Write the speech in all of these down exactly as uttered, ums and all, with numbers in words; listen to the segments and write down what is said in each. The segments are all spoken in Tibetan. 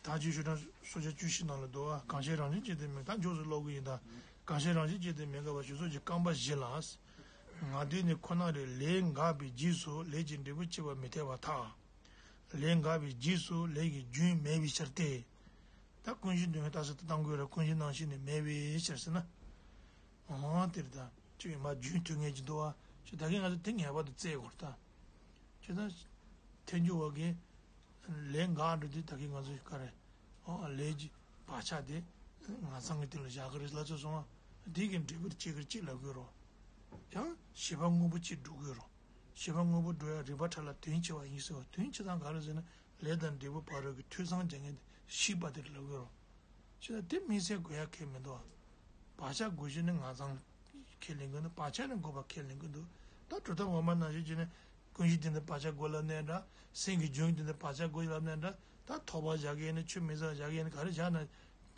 ད་ཅི་ཞུ་དང་སོ་བརྒྱད་བཅུ་བཞི་ནང་ལ་འདུག་ཨ། གང་ཕྱིར་རང་བཞིན་གཅིག་ཏུ་མེད། ད་མགྱོགས་སུ་ཀློག་གི་ཡིན་ད། གང་ཕྱིར་རང་བཞིན་གཅིག་ཏུ་མེད་དགག་པ་ཞེས་སོགས་ཀྱི་རྐང་པ་བཞི་ལ། ང་དུས་ནི་ཁོ་ན་རེ། ལས་འགགས་པའི་རྗེས་སུ་ལས་ཀྱི་འབྲས་བུ་སྐྱེ་བ་མི་འཐད་པར་ཐལ། ལས་འགགས་པའི་རྗེས་སུ་ལས་ཀྱི་རྒྱུན་མེད་པའི་ཕྱིར་ཏེ། ད་ཀུན་གཞི་འདུས་མེད་རྟགས་གསལ་དུ་བཏང་དགོས་ར། ཀུན་གཞི་རྣམ་ཤེས་ནི་མེད་པའི་ཕྱིར་ཟེར་ན། འོ་དེར་ད་ཅི་ཡོད་མ་རྒྱུན་མཐུན་ངེས་ཀྱི་འདུག་ཨ། ཅི་ད་གིན་ང་ཚོ་དེ་ངེས་པར་དུ་བཙལ་དགོས་ར་ད། ཅི་ད་ཐལ་འགྱུར་བ་གི་ལས་འགག་འགྲོ་དུས་ད་གིན་ང་ཚོ་ག་རེ། འོ་ལས་ཀྱི་བག་ཆགས་དེ་ང་ཚང་གི་དེ་ལ་བཞག་གི་རེད་ལ་ཚོ་སོང་ཨ། དེ་གི་འབྲས་བུར་སྐྱེ་གི་གཅིག་ལབ་དགོས་རོ། ཡང་བྱེད་པ་དངོས་པོ་གཅིག་སྒྲུབ་དགོས་རོ། བྱེད་པ་དངོས་པོ་སྒྲུབ་ཡ་རིགས་པ་ཕྲ་ལ་དོན་ཆེ་བ་ཡིན་ཟེར་བ། དོན་ཆེ་ཙང་ག་རེ་ཟེར་ན། ལས་དང་འབྲས་བུ་བར་རོལ་གྱི་ཐོས་བསམ་བྱ་མཁན་དེ་ཤེས་པ་དེར་ལབ་དགོས་རོ། ཅི་ད་དེ་དམིགས་བསལ་དགོས་ཡ་གལ་མི་འདུག་ཨ། བག་ཆགས་དགོས་གཞི་ནི་ང་ཚང་ཁས་ལེན་གྱི་འདུག་བག་ཆགས་ནི་དགོས་པ་ཁས་ལེན་གྱི་འདུག་ད་གྲུབ་མཐའ་ངོ་མ་ནང་བཞིན་བྱས་ནས་ཀུན་གཞི་དེ་འདི་བག་ཆགས་དགོས་ལབ་ནའི་འདྲ། སེམས་ཀྱི་རྒྱུན་དེ་འདི་བག་ཆགས་དགོས་ལབ་ནའི་འདྲ། ད་ཐོགས་པ་བཞག་གི་ཡིན་ན་ཆུ་མིག་ཙམ་བཞག་གི་ཡིན་ན་ག་རེ་བཞག་ན།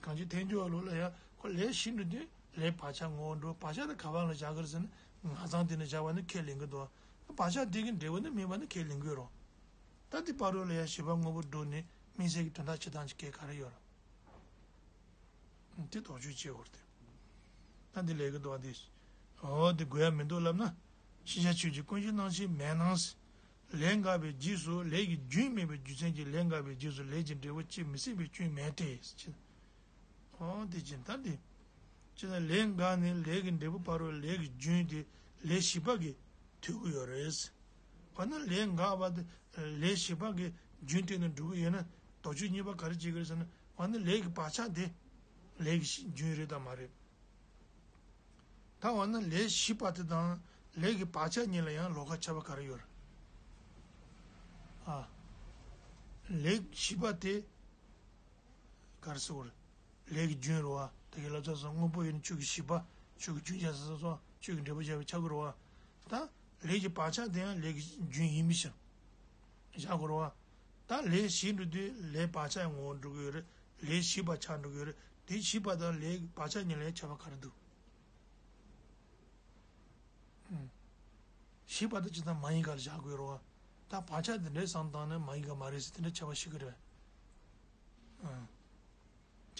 གང་ཅི་ཐལ་འགྱུར་བ་ལོ་ལ་ཡ་ཁོ་ལས་ཤིན་ཏུ་དུས་ལས་བག་ཆགས་ངོ་བོ་འགྲོ། བག་ཆགས་དེ་ག་བ་ལ་བཞག་གི་རེད་ཟེར་ན་ང་ཚང་དེ་ནི་བཞག་པ་ནི་ཁས་ལེན་གྱི་འདུག་བག་ཆགས་དེ་གི་འབྲས་བུ་ནི་མིན་པ་ནི་ཁས་ལེན་གྱི་རོ། ད་དེ་བར་རོལ་ལ་ཡ་བྱེད་པ་དངོས་པོ་སྒྲུབ་ནི་དམིགས་བསལ་གྱི་དོན་དག་བྱེད་སྟངས་ཀྱི་སྐད་ག་རེ་ཡོད་ར། དེ་དོགས་གཅོད་བྱེད་དགོས་ཏེ། ད་འདི་ལས་ཀྱི་དོགས་འདི། འོ་དེ་དགོས་ཡ་མི་འདུག་ལབ་ན། ཤེས་བྱ་ཆོས་ཀྱི་ཀུན་གཞི་རྣམ་ཤེས་མེད་ནའང་། ལས་འགགས་པའི་རྗེས་སུ་ལས་ཀྱི་རྒྱུན་མེད་པའི་རྒྱུ་མཚན་གྱིས་ལས་འགགས་པའི་རྗེས་སུ་ལས་ཀྱི་འབྲས་བུ་སྐྱེ་མི་སྲིད་པའི་སྐྱོན་མེད་དེ། འོ་དེ་ཅི་ལྟར་ཏེ། ཅི་ལྟར་ལས་འགགས་ནས་ལས་ཀྱི་འབྲས་བུ་བར་རོལ་ལས་ཀྱི་རྒྱུན་དེ་ལས་བྱེད་པ་གིས་ཐོས་ཀྱི་ཡོད་རེད། འོ་ན་ལས་འགགས་པ་དེ་ལས་བྱེད་པ་གིས་རྒྱུན་བརྟེན་ནས་འགྲོ་གི་ཡོད་ན་དོགས་གཅོད་གཉིས་པ་ག་རེ་བྱེད་ཀྱི་རེད་ཟེར་ན། འོ་ན་ལས་ཀྱི་བག་ཆགས་དེ་ལས་ཀྱི་རྒྱུན་རེད་དམ་མ་རེད། ད་འོ་ན་ལས་བྱེད་པ་དེ་དང་ལས་ཀྱི་བག་ཆགས་གཉིས་ལ་ཡང་ལོགས་ཀ་ཁྱད་པར་ག་རེ་ཡོད་རེད། ཨ། ལས་བྱེད་པ་དེ། ག་རེ་ཟེར་དགོས་རེད། ལས་ཀྱི་རྒྱུན་རེད་བ། ད་གིན་ལབ་ཚར་སོང་། དངོས་པོ་ཡིན་ན་ཆོས་ཀྱི་བྱེད་པ། ཆོས་ཀྱི་རྒྱུན་བྱས་ཟེར་སོང་། ཆོས་ཀྱི་འབྲས་བུ་བྱས་པའི་ཆ་དགོས་རེད་བ། ད་ལས་ཀྱི་བག་ཆགས་དེ་ཡང་ལས་ཀྱི་རྒྱུན་ཡིན་པའི་ཕྱིར། བཞག་དགོས་རེད་བ། ད་ལས་བྱེད་འགྲོ་དུས་ལས་བག་ཆགས་ངོ་བོ་འགྲོ་གི་ཡོད་རེད། ལས་བྱེད་པ་ཆགས་འགྲོ་གི་ཡོད་རེད། དེ་བྱེད་པ་དང་ལས་ཀྱི་བག་ཆགས་གཉིས་ལ་ཁྱད་པར་ག་རེ་འདུག་ཨུམ། བྱེད་པ་དེ་ཇི་ལྟར་མ་ཡིན་ག་ལ་བཞག་དགོས་རེད་བ། ད་བག་ཆགས་དེ་འདྲའི་བསམ་བཏང་ན་མ་ཡིན་ག་མ་རེད་ཟེར་དེ་འདྲ་ཁྱད་པར་ཤེས་ཀྱི་རེད། ཨང་།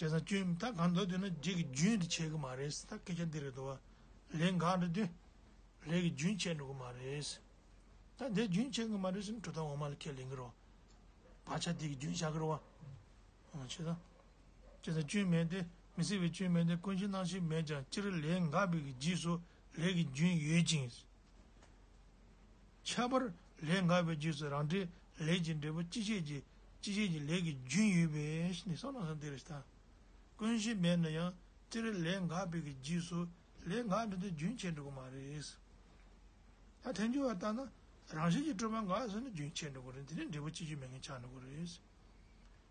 བྱས་ཙང་སྐྱོན་ད་གང་འདོད་འདོད་ན་རྗེས་ཀྱི་རྒྱུན་དེ་ཆད་ཀྱི་མ་རེད། ད་སྐད་ཆ་འདི་རེད་དོ། ལས་འགག་འགྲོ་དུས་ལས་ཀྱི་རྒྱུན་ཆད་འགྲོ་གི་མ་རེད། ད་འདིར་རྒྱུན་ཆད་ཀྱི་མ་རེད་ཟེར་ན་གྲུབ་མཐའ་འོག་མ་ལ་ཁས་ལེན་གྱི་རེད། བག་ཆགས་དེ་གི་རྒྱུན་བཞག་གི་རེད་བ། ཨང་། བྱས་ཙང་། བྱས་ཙང་སྐྱོན་མེད་དེ། མི་སྲིད་པའི་སྐྱོན་མེད་དེ། ཀུན་གཞི་རྣམ་ཤེས་མེད་ཀྱང་སྤྱིར་ལས་འགགས་པའི་རྗེས་སུ་ལས་ཀྱི་རྒྱུན་ཡོད་ཅིང་། ཁྱད་པར་ལས་འགགས་པའི་རྗེས་སུ་རང་འབྲས་ལས་ཀྱི་འབྲས་བུ་སྐྱེད་བྱེད་ཀྱི་སྐྱེད་བྱེད་ཀྱི་ལས་ཀྱི་རྒྱུན་ཡོད་པས་ནི་བསམ་ན་བསམ་དེ་རེད་ད། ཀུན་གཞི་མེད་ན་ཡང་སྤྱིར་ལས་འགགས་པའི་གི་རྗེས་སུ་ལས་འགག་འགྲོ་དུས་རྒྱུན་ཆད་འགྲོ་གི་མ་རེད། ད་ཐལ་འགྱུར་བ་ལྟར་ན་རང་བཞིན་གྱིས་གྲུབ་པ་འགག་ཟེར་ན་རྒྱུན་ཆད་འགྲོ་གི་རེད། དེ་ནི་འབྲས་བུ་སྐྱེད་བྱེད་མེད་མཁན་ཆགས་འགྲོ་གི་རེད།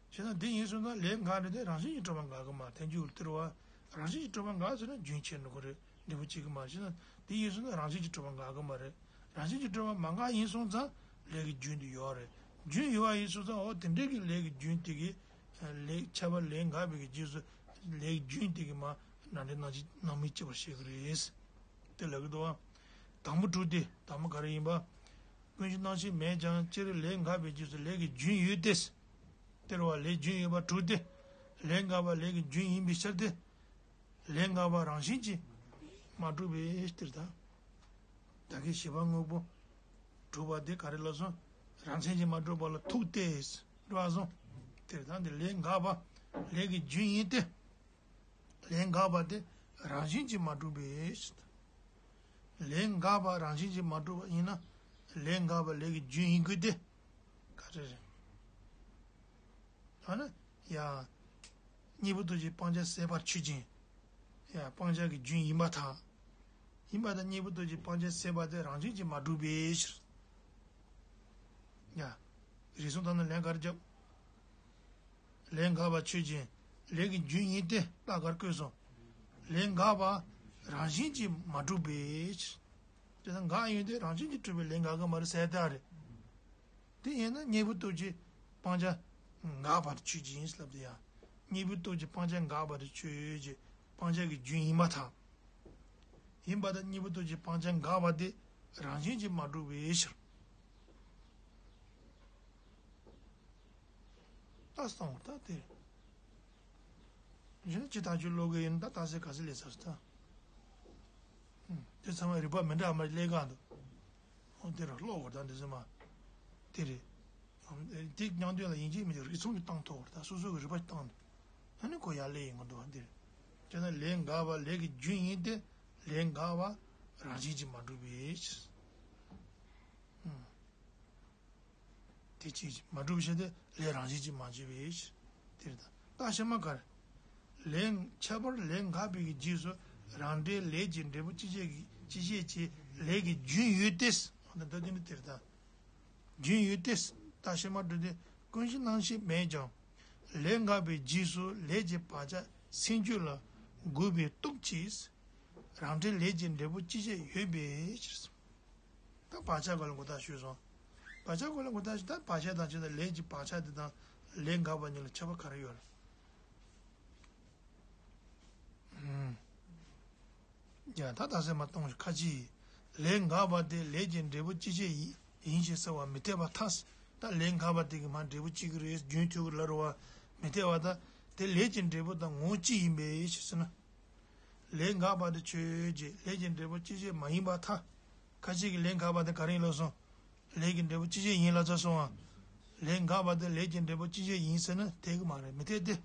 བྱས་ན་འདི་ཡིན་སོང་ཙང་ལས་འགག་འགྲོ་དུས་རང་བཞིན་གྱིས་གྲུབ་པ་འགག་གི་མ་རེད། ཐལ་འགྱུར་ལ་བསྟུར་བ། རང་བཞིན་གྱིས་གྲུབ་པ་འགག་ཟེར་ན་རྒྱུན་ཆད་འགྲོ་གི་རེད། འབྲས་བུ་སྐྱེ་གི་མ་རེད། བྱས་ན་འདི་ཡིན་སོང་ཙང་རང་བཞིན་གྱིས་གྲུབ་པ་འགག་གི་མ་རེད། རང་བཞིན་གྱིས་གྲུབ་པ་མ་འགག་ཡིན་སོང་ཙང་ལས་ཀྱི་རྒྱུན་དེ་ཡོད་རེད། རྒྱུན་ཡོད་པ་ཡིན་སོང་ཙང་འོ་དེ་འདྲའི་གི་ལས་ཀྱི་རྒྱུན་དེ་གི་ལས་ཁྱད་པར་ལས་འགགས་པའི་གི་རྗེས་སུ་ལས་ཀྱི་རྒྱུན་དེ་གི་མ་རང་འབྲས་རྣམ་གཅིག་རྣམ་སྨིན་སྐྱེ་བར་བཤད་ཀྱི་རེད། དེ་ལབ་ཀྱི་འདུག་བ། དང་པོ་དྲུག་སྟེ། དང་པོ་ག་རེ་ཡིན་པ། ཀུན་གཞི་རྣམ་ཤེས་མེད་ཀྱང་སྤྱིར་ལས་འགགས་པའི་རྗེས་སུ་ལས་ཀྱི་རྒྱུན་ཡོད་དེ། དེ་རེད་བ། ལས་རྒྱུན་ཡོད་པ་དྲུག་སྟེ། ལས་འགགས་པ་ལས་ཀྱི་རྒྱུན་ཡིན་པའི་ཕྱིར་ཏེ། ལས་འགགས་པ་རང་བཞིན་གྱིས་མ་གྲུབ་པའི་ཕྱིར་ད། ད་གིན་བྱེད་པ་དངོས་པོ་གྲུབ་པ་དེ་ག་རེ་ལབ་སོང་། རང་མཚན་གྱིས་མ་གྲུབ་པ་ལ་ཐུག་སྟེ། འགྲོ་བ་སོང་། དེར་ད་འདི་ལས་འགགས་པ་ལས་ཀྱི་རྒྱུན་ཡིན་ཏེ། ལས་འགགས་པ་དེ་རང་བཞིན་གྱིས་མ་གྲུབ་པའི་ཕྱིར། ལས་འགགས་པ་རང་བཞིན་གྱིས་མ་གྲུབ་པ་ཡིན་ན། ལས་འགགས་པ་ལས་ཀྱི་རྒྱུན་ཡིན་དགོས་ཏེ། ག་རེ་རེད། ཐ་ན། ཡ། གཉེན་པོ་སྟོབས་ཀྱིས་སྤང་བྱ་ཟད་པར་ཆོས་ཅན། ཡ། སྤང་བྱ་གི་རྒྱུན་ཡིན་པར་ཐལ། ཡིན་པར་ཐལ། གཉེན་པོ་སྟོབས་ཀྱིས་སྤང་བྱ་ཟད་པ་དེ་རང་བཞིན་གྱིས་མ་གྲུབ་པའི་ཕྱིར། ཡ། རེ་ཟུང་བཏང་ན་ལན་ག་རེ་རྒྱབ། ལས་འགགས་པ་ཆོས་ཅན། ལས་ཀྱི་རྒྱུན་ཡིན་ཏེ་རྟགས་ག་རེ་བཀོད་སོང་། ལས་འགགས་པ་རང་བཞིན་གྱིས་མ་གྲུབ་པའི་ཕྱིར། དེ་ལྟར་འགག་ཡོད་དེ་རང་བཞིན་གྱིས་གྲུབ་པའི་ལས་འགག་གི་མ་རེད་ཟེར་ཡ་རེད། དེ་ཡིན་ན་གཉེན་པོ་སྟོབས་ཀྱིས་སྤང་བྱ་འགགས་པར་ཆོས་ཅན་ལབ་དེ་ཡང་། གཉེན་པོ་སྟོབས་ཀྱིས་སྤང་བྱ་འགགས་པར་ཆོས་ཅན། སྤང་བྱ་གི་རྒྱུན་ཡིན་པར་ཐལ། ཡིན་པར་ཐལ། གཉེན་པོ་སྟོབས་ཀྱིས་སྤང་བྱ་འགགས་པ་དེ་རང་བཞིན་གྱིས་མ་གྲུབ་པའི་ཕྱིར། ད་སོང་ད་དེ། གཞན་ཅི་ཐག་ཆོད་ཀློག་གི་ཡིན་ད་རྟགས་གསལ་ག་ཚོད་སླེབས་ཚར་ད། དེ་ཚང་མ་རིགས་པ་མི་འདྲ་མ་སླེབས་ག་འདུག་འོ་དེ་རུ་ཀློག་བར་ད་འདི་ཚང་མ། དེ་རེད། དེ་མཉམ་དོན་ལ་ཡིན་གཅིག་མིན་གཅིག་རིགས་མཚུངས་ཀྱི་སྟངས་ཐོག་བར་ད་སོ་སོ་གི་རིགས་པ་བཏང་འདུག་ཨ་ནི་ཁོ་ཡར་སླེབས་ཡིན་ག་འདུག་ཨ་འདི་རེད། དེ་ན་ལས་འགགས་པ་ལས་ཀྱི་རྒྱུ་ཡིན་ཏེ། ལས་འགགས་པ་རང་བཞིན་གྱིས་མ་གྲུབ་པའི་ཕྱིར། དེ་ཅིས་མ་གྲུབ་ཞེས་ཏེ་ལས་རང་བཞིན་གྱིས་མ་གྲུབ་པའི་ཕྱིར། དེ་རེད་ད། རྟགས་ཕྱི་མ་ག་རེ། ལས་ཁྱད་པར་ལས་འགགས་པའི་གི་རྗེས་སུ་རང་འབྲས་ལས་ཀྱི་འབྲས་བུ་ཅི་བྱེད་ཀྱི་ཅི་བྱེད་ཀྱི་ལས་ཀྱི་རྒྱུན་ཡོད་དེ། འོ་ད་འདི་ནི་དེ་རེད་ད། རྒྱུན་ཡོད་དེ། རྟགས་ཕྱི་མ་གྲུབ་སྟེ་ཀུན་གཞི་རྣམ་ཤེས་མེད་ཀྱང་། ལས་འགགས་པའི་རྗེས་སུ་ལས་ཀྱི་བག་ཆགས་སེམས་རྒྱུད་ལ་འགོས་པའི་རྟོག་གིས། རང་འབྲས་ལས་ཀྱི་འབྲས་བུ་ཅི་བྱེད་ཡོད་པའི་ཕྱིར། ད་བག་ཆགས་སྐོར་ལ་མགོ་བཏགས་ཞུས་སོང་། བག་ཆགས་སྐོར་ལ་མགོ་བཏགས་ཞུས་ད་བག་ཆགས་དང་བཅས་ཏེ་ལས་ཀྱི་བག་ཆགས་དེ་དང་ལས་འགགས་པ་གཉིས་ལ་ཁྱད་པར་ག་རེ་ཡོད་རེད། ཡ་ད་ད་སེམས་མ་གཏོང་ཞིག་ཁ་ཅིག་ལས་འགགས་པ་དེ་ལས་ཀྱི་འབྲས་བུ་ཅི་བྱེད་ཡིན་ཡིན་ཞེས་ཟེར་བ་མི་འཐད་པར་ཐལ། ད་ལས་འགགས་པ་དེ་གི་མ་འབྲས་བུ་གཅིག་གི་རེད་རྒྱུན་མཐུད་ཀྱི་ལ་རུ་བ་མི་འཐད་པ་ད་དེ་ལས་ཀྱི་འབྲས་བུ་དང་ངོ་བོ་གཅིག་ཡིན་པས་ཞེས་ཟེར་ན། ལས་འགགས་པ་དེ་ཆོས་ཅན། ལས་ཀྱི་འབྲས་བུ་ཅི་བྱེད་མ་ཡིན་པར་ཐལ། ཁ་ཅིག་གིས་ལས་འགགས་པ་དེ་ག་རེ་ཡིན་ལབ་སོང་། ལས་ཀྱི་འབྲས་བུ་ཅི་བྱེད་ཡིན་ལབ་ཚར་སོང་ཨ། ལས་འགགས་པ་དེ་ལས་ཀྱི་འབྲས་བུ་ཅི་བྱེད་ཡིན་ཟེར་ན་འཐད་གི་མ་རེད་མི་འཐད་དེ།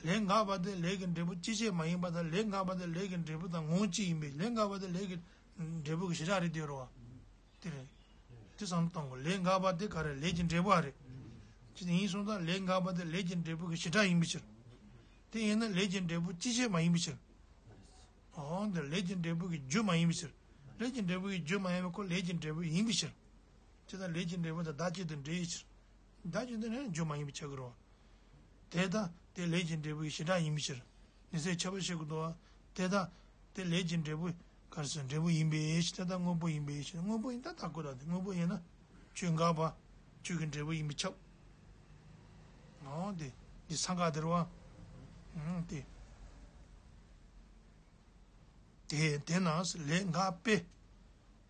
ལས་འགགས་པ་དེ་ལས་ཀྱི་འབྲས་བུ་ཅི་བྱེད་མ་ཡིན་པ་དང་ལས་འགགས་པ་དེ་ལས་ཀྱི་འབྲས་བུ་དང་ངོ་བོ་གཅིག་ཡིན་པས་ལས་འགགས་པ་དེ་ལས་ཀྱི་འབྲས་བུ་གི་བྱེ་བྲག་རེད་དེ་རོ། དེ་རེད། དེ་བསམ་བློ་གཏོང་དགོས་ལས་འགགས་པ་དེ་ག་རེ་ལས་ཀྱི་འབྲས་བུ་ཨ་རེད། ཅི་ཡིན་སོང་ཙང་ལས་འགགས་པ་དེ་ལས་ཀྱི་འབྲས་བུ་གི་བྱེ་བྲག་ཡིན་པའི་ཕྱིར། དེ་ཡིན་ན་ལས་ཀྱི་འབྲས་བུ་ཅི་བྱེད་མ་ཡིན་པའི་ཕྱིར། འོ་འདི་ལས་ཀྱི་འབྲས་བུ་གི་རྒྱུ་མ་ཡིན་པའི་ཕྱིར། ལས་ཀྱི་འབྲས་བུ་གི་རྒྱུ་མ་ཡིན་པའི་ཁོ་ལས་ཀྱི་འབྲས་བུ་ཡིན་པའི་ཕྱིར། ཅི་ལྟར་ལས་ཀྱི་འབྲས་བུ་དང་བདག་གཅིག་ཏུ་འབྲེལ་བའི་ཕྱིར། བདག་གཅིག་ཏུ་ནི་རྒྱུ་མ་ཡིན་པའི་ཕྱིར་གི་རོ། དེ་ལྟ་སྟེ་ལས་ཀྱི་འབྲས་བུ་གི་བྱེ་བྲག་ཡིན་པའི་ཕྱིར། ནི་ཟེར་ཁྱད་པར་བཤད་དགོས་འདུག་བ། དེ་ལྟ་སྟེ་ལས་ཀྱི་འབྲས་བུ་ག་རེ་ཟེར་འབྲས་བུ་ཡིན་པའི་ཕྱིར་དེ་ལྟ་དངོས་པོ་ཡིན་པའི་ཕྱིར་དངོས་པོ་ཡིན་ད་ད་དགོས་དང་དེ་དངོས་པོ་ཡིན་ན། ཆོས་འགགས་པ་ཆོས་ཀྱི་འབྲས་བུ་ཡིན་པས་ཁྱབ། འོ་དེ་འདི་ས་འགག་དེ་རེད་བ། ཨང་དེ། དེ་དེ་ན་ལས་འགགས་པས།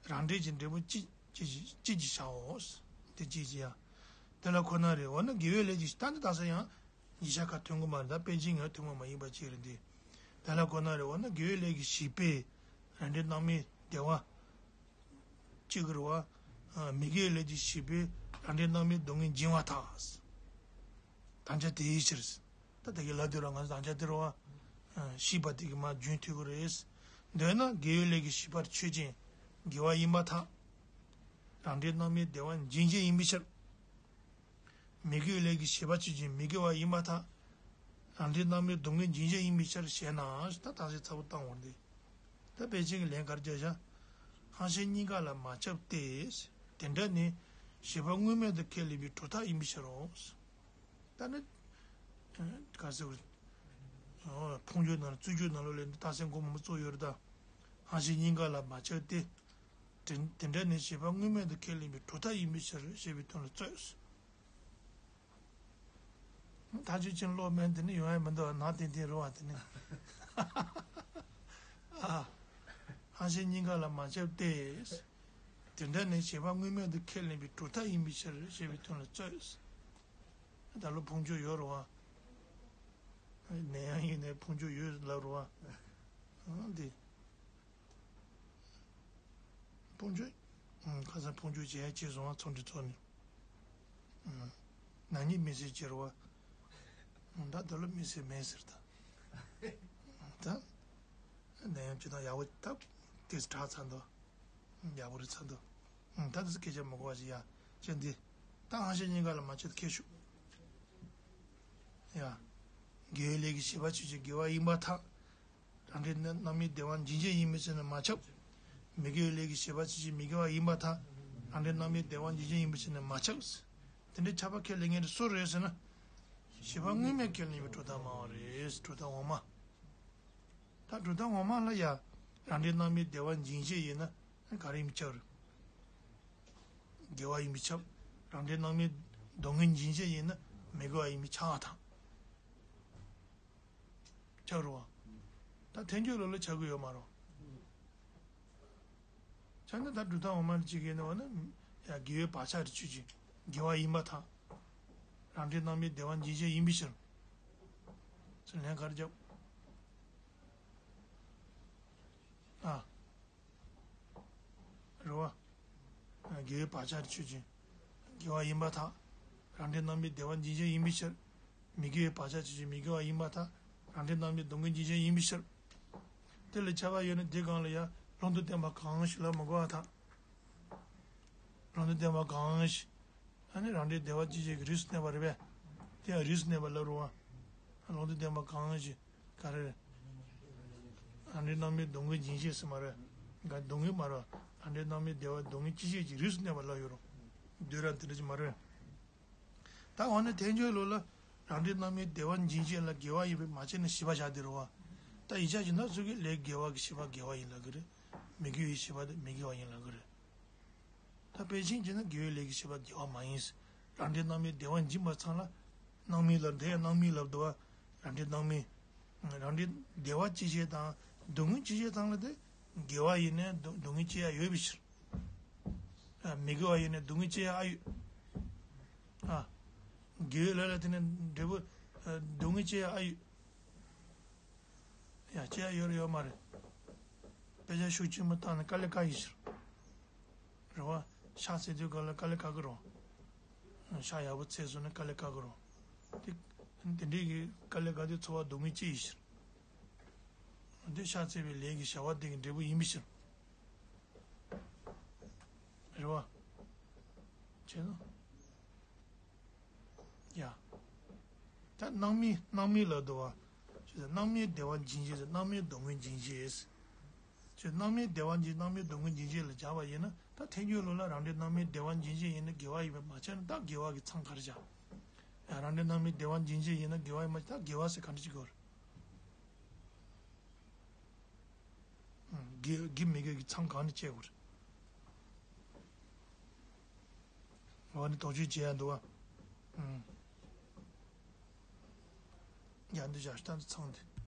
རང་འབྲས་ཀྱི་འབྲས་བུ་ཅི་ཅི་ཅི་ཅི་བྱའོ། དེ་ཅི་ཅི་ཡང་། དེ་ལ་ཁོ་ན་རེ་འོ་ན་དགེ་བའི་ལས་ཀྱི་ད་འདི་ད་ས་ཡང་། ཡིག་ཆ་ཁ་ཐོན་གི་མ་རེད་ད་པཎ་ཆེན་ངའི་ཐུན་མོང་མ་ཡིན་པ་ཅིག་རེད་འདི། དེ་ལ་ཁོ་ན་རེ་འོ་ན་དགེ་བའི་ལས་ཀྱི་བྱེད་པས། རང་འབྲས་རྣམ་སྨིན་བདེ་བ། གཅིག་རེད་བ། མི་དགེ་བའི་ལས་ཀྱི་བྱེད་པས་རང་འབྲས་རྣམ་སྨིན་སྡུག་བསྔལ་འབྱིན་པར་ཐལ། དམ་བཅའ་དེའི་ཕྱིར། ད་དེ་གི་ལ་དུས་ར་ང་ཚོ་དམ་བཅའ་དེ་རེད་བ། ཤེས་པ་དེ་གི་མ་རྒྱུན་མཐུད་ཀྱི་རེད། འདོད་ན་དགེ་བའི་ལས་ཀྱི་བྱེད་པར་ཆོས་ཅན། དགེ་བ་ཡིན་པར་ཐལ། རང་འབྲས་རྣམ་སྨིན་བདེ་བ་འབྱིན་བྱེད་ཡིན་པའི་ཕྱིར། མི་དགེ་བའི་ལས་ཀྱི་བྱེད་པ་ཆོས་ཅན་མི་དགེ་བ་ཡིན་པར་ཐལ། རང་འབྲས་རྣམ་སྨིན་སྡུག་བསྔལ་འབྱིན་བྱེད་ཡིན་པའི་ཕྱིར་ཞེ་ན། ད་དམ་བཅའ་ཚ་པོ་བཏང་བར་འདི། ད་པཎ་ཆེན་གྱི་ལན་ག་རེ་བརྒྱབ་བཞག་ཧང་ཤེས་གཉིས་ཀ་ལ་མ་ཁྱབ་སྟེ། དེ་འདྲ་ནི་བྱེད་པ་དངོས་མེད་དུ་ཁས་ལེན་པའི་གྲུབ་མཐའ་ཡིན་པའི་ཕྱིར་རོ། ད་ནི། ག་ཟེར་བ། ཕུང་ཆོས་ནང་ལ་རྩོད་གཞི་ནང་ལོགས་ལས་འདི་རྟགས་གསལ་མགོ་མང་པོ་བཙུགས་ཡོད་རེད་ད། ཧང་ཤེས་གཉིས་ཀ་ལ་མ་ཁྱབ་སྟེ། དེ་དེ་འདྲ་ནི་བྱེད་པ་དངོས་མེད་དུ་ཁས་ལེན་པའི་གྲུབ་མཐའ་ཡིན་པའི་ཕྱིར་ཞེས་པའི་དོན་ལ་རྩོད། ཐག་ཆོད་ཅན་ཀློག་མིན་དེ་ནི་ཡོང་ཡ་མི་འདུག་ནང་ཏན་ཏན་རུ་བ་དེ་ནི། ཨ། ཧང་ཤེས་གཉིས་ཀ་ལ་མ་ཁྱབ་སྟེ། དེ་འདྲ་ནི་བྱེད་པ་དངོས་མེད་དུ་ཁས་ལེན་པའི་གྲུབ་མཐའ་ཡིན་པའི་ཕྱིར་ཞེས་པའི་དོན་ལ་རྩོད། ད་ལོ་ཕུང་ཆོས་ཡོད་རུ་བ། ནད་ཡམས་ཡིན་ནའི་ཕུང་ཆོས་ཡོད་ལབ་རུ་བ། འདི། ཕུང་ཆོས། ཁ་སང་ཕུང་ཆོས་བྱས་ཡ་བྱས་སོང་བ་ཚོགས་འདུ་ཚོགས་ནས། ནག་ཉེས་མི་སེལ་བྱེད་རུ་བ། ད་ད་ལོ་མི་སེལ་མེད་ཟེར་ད། ད། ནད་ཡམས་ཅི་དང་ཡག་པོ་ད། དེ་དྲག་ཚར་འདུག་ཡག་པོ་རེད་ཚར་འདུག་ད་དེ་སྐད་ཆ་མི་གོ་བ་ཞིག་ཡ། ཅི་འདི། ད་ཧང་ཤེས་གཉིས་ཀ་ལ་མ་ཁྱབ་ཁྱད་ཞུགས། ཡ། དགེ་བའི་ལས་ཀྱི་བྱེད་པ་ཆོས་ཅན་དགེ་བ་ཡིན་པར་ཐལ། རང་འབྲས་རྣམ་སྨིན་བདེ་བ་འབྱིན་བྱེད་ཡིན་པའི་ཕྱིར་ན་མ་ཁྱབ། མི་དགེ་བའི་ལས་ཀྱི་བྱེད་པ་ཆོས་ཅན་མི་དགེ་བ་ཡིན་པར་ཐལ། རང་འབྲས་རྣམ་སྨིན་བདེ་བ་འབྱིན་བྱེད་ཡིན་པའི་ཕྱིར་ན་མ་ཁྱབ། དེ་འདྲའི་ཁྱབ་པ་ཁས་ལེན་མཁན་དེ་སུ་རེད་ཟེར་ན། བྱེད་པ་དངོས་མེད་ཁས་ལེན་པའི་གྲུབ་མཐའ་སྨྲ་བ་རེད་གྲུབ་མཐའ་ངོ་མ། ད་གྲུབ་མཐའ་ངོ་མ་ལ་ཡ། རང་འབྲས་རྣམ་སྨིན་བདེ་བ་འབྱིན་བྱེད་ཡིན་ན་ག་རེ་ཡིན་པའི་ཕྱིར། དགེ་བ་ཡིན་པས་ཁྱབ། རང་འབྲས་རྣམ་སྨིན་སྡུག་བསྔལ་འབྱིན་བྱེད་ཡིན་ན་མི་དགེ་བ་ཡིན་པས་ཁྱབ་པར་ཐལ། ཁྱབ་རུང་། ད་ཐལ་འགྱུར་ལ་ལ་ཁྱབ་ཀྱི་ཡོད་མ་རེད། ཁྱབ་ན་ད་གྲུབ་མཐའ་འོག་མ་ལ་གཅིག་ཡིན་ནའང་ན། ཡང་དགེ་བའི་བག་ཆགས་རེ་ཆོས་ཅན། དགེ་བ་ཡིན་པར་ཐལ། རང་འབྲས་རྣམ་སྨིན་བདེ་བ་འབྱིན་བྱེད་ཡིན་པའི་ཕྱིར། ཚུར་ལན་ག་རེ་བརྒྱབ། ཨ། རེད་བ། དགེ་བའི་བག་ཆགས་ཆོས་ཅན། དགེ་བ་ཡིན་པར་ཐལ། རང་འབྲས་རྣམ་སྨིན་བདེ་བ་འབྱིན་བྱེད་ཡིན་པའི་ཕྱིར། མི་དགེ་བའི་བག་ཆགས་ཆོས་ཅན། མི་དགེ་བ་ཡིན་པར་ཐལ། རང་འབྲས་རྣམ་སྨིན་སྡུག་བསྔལ་འབྱིན་བྱེད་ཡིན་པའི་ཕྱིར། དེ་ལ་ཁྱབ་པ་ཡོད་ན་དེ་གང་ལ་ཡང་ལུང་དང་ལྡན་པ་གང་ཞིག་ལ་མི་གོ་བར་ཐལ། ལུང་དང་ལྡན་པ་གང་ཞིག་ཨ་ནི་རང་འབྲས་བདེ་བ་ཅི་བྱེད་ཀྱི་རིགས་སུ་གནས་པ་རེད་པས། དེ་ཡང་རིགས་སུ་གནས་པ་ལབ་རུང་བ། ལུང་དང་ལྡན་པ་གང་ཞིག་ག་རེ་རེད། རང་འབྲས་རྣམ་སྨིན་སྡུག་བསྔལ་འབྱིན་བྱེད་ཟེར་མ་རེད། ག་སྡུག་བསྔལ་མ་རེད། རང་འབྲས་རྣམ་སྨིན་བདེ་བ་སྡུག་བསྔལ་ཅི་བྱེད་ཀྱི་རིགས་སུ་གནས་པ་ལབ་ཡོད་རུང་། བསྡུས་ར་དེ་འདྲ་ཅིག་མ་རེད། ད་འོ་ན་ཐལ་འགྱུར་ལུགས་ལ་རང་འབྲས་རྣམ་སྨིན་བདེ་བ་འབྱིན་བྱེད་ལ་དགེ་བ་ཡིན་པས་མ་ཕྱེ་ནས་བཞི་པ་བཞག་དེ་རུང་བ། ད་ཡིག་ཆ་ཞིག་ན་ཚུལ་གྱི་ལས་དགེ་བ་གི་བཞི་པ་དགེ་བ་ཡིན་ལབ་ཀྱི་རེད། མི་དགེ་བའི་བཞི་པ་དེ་མི་དགེ་བ་ཡིན་ལབ་ཀྱི་རེད། ད་དཔེ་ཆེན་གྱི་ནི་དགེ་བའི་ལས་ཀྱི་བྱེད་པ་དགེ་བ་མ་ཡིན། རང་འབྲས་རྣམ་སྨིན་བདེ་བ་འབྱིན་པ་ཚང་ལ་རྣམ་སྨིན་ལ་འདི་ཡང་རྣམ་སྨིན་ལབ་འདུག་བ། རང་འབྲས་རྣམ་སྨིན། རང་འབྲས་བདེ་བ་སྐྱེད་བྱེད་དང་སྡུག་བསྔལ་སྐྱེད་བྱེད་ཚང་ལ་དེ་དགེ་བ་ཡིན་ནས་སྡུག་སྡུག་བསྔལ་སྐྱེ་ཡ་ཡོད་པའི་ཕྱིར། ཨ། མི་དགེ་བ་ཡིན་ནས་སྡུག་བསྔལ་སྐྱེ་ཡ་ཨ་ཡོད། ཨ། དགེ་བའི་ལས་ལ་དེ་ནས་འབྲས་བུ་ཨ་སྡུག་བསྔལ་སྐྱེ་ཡ་ཨ་ཡོད། ཡང་སྐྱེ་ཡ་ཡོད་རེད་ཡོད་མ་རེད། དཔེ་ཆ་ཤུགས་ཆེན་པོ་བཏང་ནས་དཀའ་ལས་ཁག་ཡིན་ཕྱིར། རེད་བ། ཕྱག་འཚལ་དུས་སྒང་ལ་དཀའ་ལས་ཁག་གི་རེད། ཕྱག་ཡག་པོ་འཚལ་སོང་ན་དཀའ་ལས་ཁག་གི་རེད། དེ་དེ་འདྲའི་གི་དཀའ་ལས་ཁག་དེ་ཚོར་བ་སྡུག་བསྔལ་སྐྱེ་ཡིན་ཕྱིར། འདི་ཕྱག་འཚལ་བའི་ལས་ཀྱི་བྱ་བ་དེ་གི་འབྲས་བུ་ཡིན་པའི་ཕྱིར། རེད་བ། བྱས་ན། ཡ། ད་རྣམ་སྨིན་རྣམ་སྨིན་ལབ་འདུག་བ། ཅེས་རྣམ་སྨིན་བདེ་བ་འབྱིན་བྱེད་ཟེར་རྣམ་སྨིན་སྡུག་བསྔལ་འབྱིན་བྱེད། ཅེས་རྣམ་སྨིན་བདེ་བ་འབྱིན་རྣམ་སྨིན་སྡུག་བསྔལ་འབྱིན་བྱེད་ལ་སྦྱར་བ་ཡིན་ན་ད་ཐལ་འགྱུར་ལུགས་ལ་རང་འབྲས་རྣམ་སྨིན་བདེ་བ་འབྱིན་བྱེད་ཡིན་ན་དགེ་བ་ཡིན་པས་མ་ཁྱབ་ན་ད་དགེ་བ་གི་མཚང་ག་རེ་བཞག་ཡང་རང་འབྲས་རྣམ་སྨིན་བདེ་བ་འབྱིན་བྱེད་ཡིན་ན་དགེ་བ་ཡིན་པ་ད་དགེ་བ་ཟེར་ག་འདྲ་ཅིག་དགོས་རེད། དགེ་དགེ་མི་དགེ་གི་མཚང་གང་ནས་བཅད་དགོས་རེད། འོ་ནི་དོགས་གཅོད་བྱེད་ཡ་འདུག་བ། ཡ་འདི་བཞག་ད་འདི་མཚང་འདི།